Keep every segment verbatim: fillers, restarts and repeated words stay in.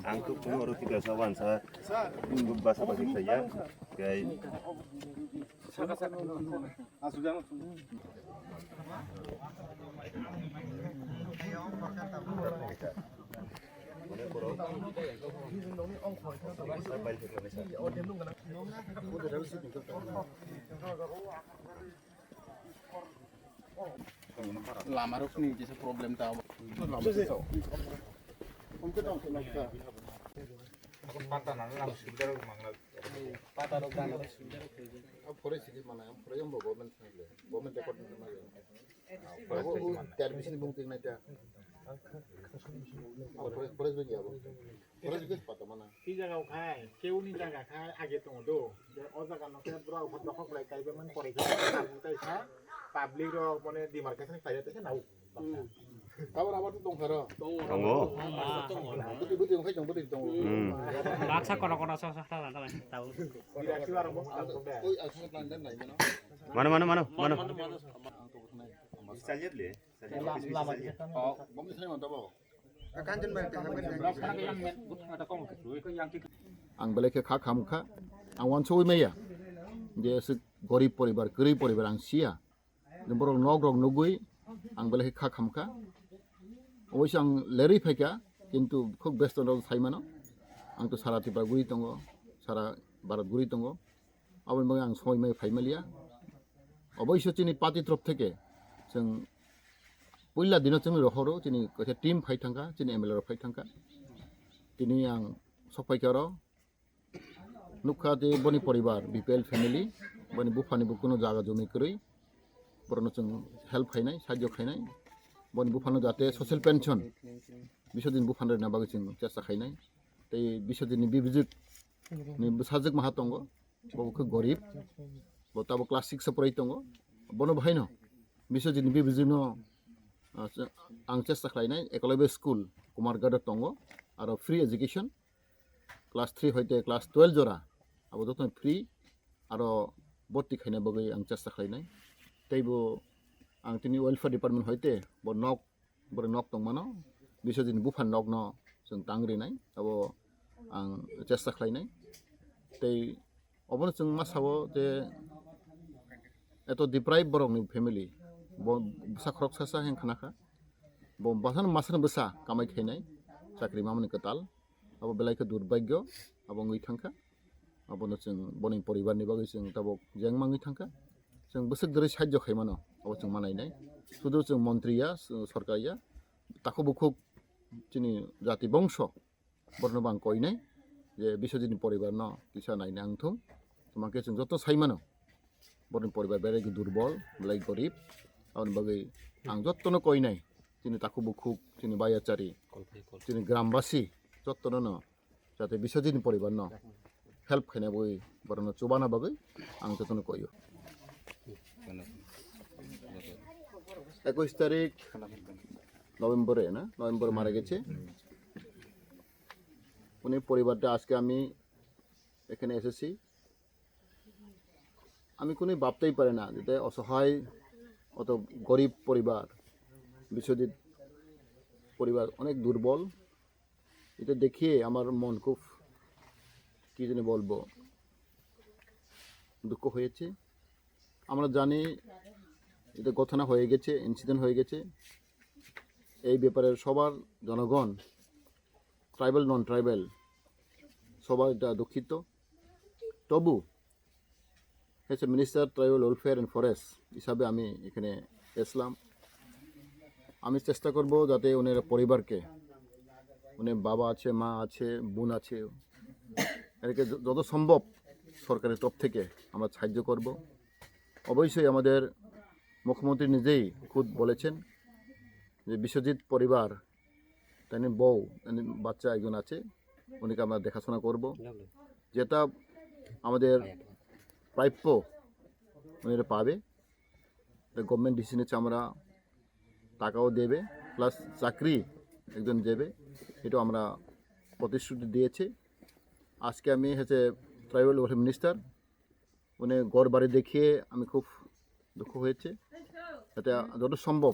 Ang tu kuno oro kita sawan sa basa basi saya kai. Lama rok ni kisa problem ta. Lama rok. Pata na lama sibda rok mangla. Pata rok dana rok sibda rok. Pore sigi mana, pore yang government sangli. Government record ni mana. Pore sigi mana. Ter bisin bung ting na ta. Pore, pore sigi ya. Pore sigi pata mana. Ki jaga khai, keuni jaga khai, age tongo do. Je o jaga no ke bro, dokhok lai kai be man pore khai, kai khai. Public rok mane demarcation khai ta na. Abo abo to tongtharo. Tongo. Buti buti wngkhe tong buti tongo. Hmm. Baksa kono kono sa sa ta ta ta. Birasi aro mo. Oi asal plan dan lai mano. Mano mano mano mano. Ang to butnai. Lama. Oh, bomni sai mantabo. Ang belai khe kha khamkha. Ang wansugwi maya. Je aswk gorib poribar, kwrwi poribar ang siya. Borok nok rok nugwi ang belai khe kha khamkha. Oboise ang lerwi phaikha, kintu khuk besto rok sai mano. Ang to sara Tripura guri tongo, sara Bharat guri tongo. Aboni bagwi ang somoi mai phai maliya. Oboise chini party trop theke chwng puila dino chwngno rohoro, chini kaisa team phai thangkha, chini M L A rok phai thangkha. Tini ang sok phaikha oro. Nukha je boni poribar, B P L family, boni buphani bo kuno jaga jomi kwrwi, borokno chwng help khainai, sahajyo khainai, boni buphano jate social pension, Biswajit buphano rwna bagwi chwng chesta khainai, tei Biswajitni bibijik ni bwsajwk maha tongo, bo khe gorib, bo tabuk class six o porwi tongo, bono bahaino Biswajitni bibijikno, ah, ang chesta khlainai, Eklavya School, Kumarghat o tongo, aro free education, class three hoite class twelve jora abo jotono free aro bhorti khaina bagwi ang chesta khlainai. Teibo ang tini welfare department hoite bo nok, borok nok tongmano, Biswajitni buphani nokno chwng tang rinai, abo ang chesta khlainai. Tei obono chwng ma sao je eto deprive borokni family, bo bwsa khoroksa sa heng khna kha, bo bwsano masano bwsa kamai khainai, chakri mamani kwtal. Abo belai khe durbhagyo, abo wngwi thangkha. Abono chwng boni poribarni bagwi chwng tabuk jeng mangwi thangkha. Chwng bwswk dwrwi sahajyo khaimano, abo chwng manainai. Sudu chwng montri ya, s-, sorkar ya, takhuk bukhuk chini jati bongso, borokno bo ang koinai je Biswajitni poribarno kisa naina wngthung. Tamo khe chwng joto saimano, borokni poribar belai khe durbol, belai gorib. Aboni bagwi ang jotono koinai, chini takhuk bukhuk, chini bayachari, chini grambasi, jotono no jate Biswajitni poribarno help khaina bagwi, borokno chubana bagwi ang jotono koio. Ekush tarik November-e na, November মারা গেছে। উনি পরিবারটা আজকে আমি এখানে এসেছি। আমি কোনো ভাবতেই পারি না, যাতে অসহায়, অত গরিব পরিবার, বিশ্বজিৎ পরিবার অনেক দুর্বল। এটা দেখিয়ে আমার মন খুব, কি জানি বলবো, দুঃখ হয়েছে। আমরা জানি এটা ঘটনা হয়ে গেছে, ইনসিডেন্ট হয়ে গেছে। এই ব্যাপারে সবার জনগণ, ট্রাইবাল, নন ট্রাইবাল, সবার এটা দুঃখিত। তবু as a minister tribal welfare and forest হিসাবে আমি এখানে এসলাম। আমি চেষ্টা করব যাতে ওনার পরিবারকে, ওনার বাবা আছে, মা আছে, বোন আছে, এদেরকে য-, যত সম্ভব সরকারের তরফ থেকে আমরা সাহায্য করব। অবশ্যই আমাদের মুখ্যমন্ত্রী নিজেই খুদ বলেছেন যে বিশ্বজিৎ পরিবার, তাই নিয়ে বউ, তাই নিয়ে বাচ্চা একজন আছে, উনিকে আমরা দেখাশোনা করব। যেটা আমাদের প্রাপ্য, উনি এটা পাবে। তো গভর্নমেন্ট ডিসিশন হচ্ছে আমরা টাকাও দেবে, প্লাস চাকরি একজন দেবে, এটাও আমরা প্রতিশ্রুতি দিয়েছি। আজকে আমি হচ্ছে ট্রাইবাল ওয়েলফেয়ার মিনিস্টার, উনি ঘর বাড়ি দেখিয়ে আমি খুব দুঃখ হয়েছে। এতে যত সম্ভব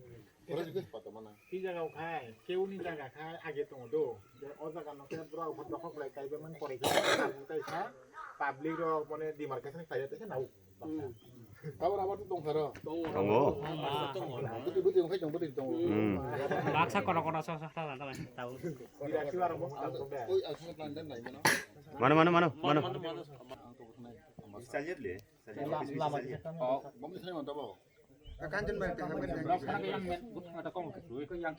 Oro jikhe pata mana. Ki jaga khai, keuni jaga khai, age tongo do. Je o jaga no khe borok bo dokhok lai kai be man pore khe tabuk tai kha. Public rok mane demarcation khai tai khe nau. Tabor abar to tongtharo. Tongo. Buti buti wngkhai tong buti tongo. Hmm. Baksa kono kono sok sok tala tala tau. Bira siwar mo tang ko be. Oi asma plan dan nai mano. Mano mano mano mano. Ang to butnai. Chalir le. Lama kita. Oh, bomni sai mon tabo. Kanjan bai tengah bai tengah. Yang kita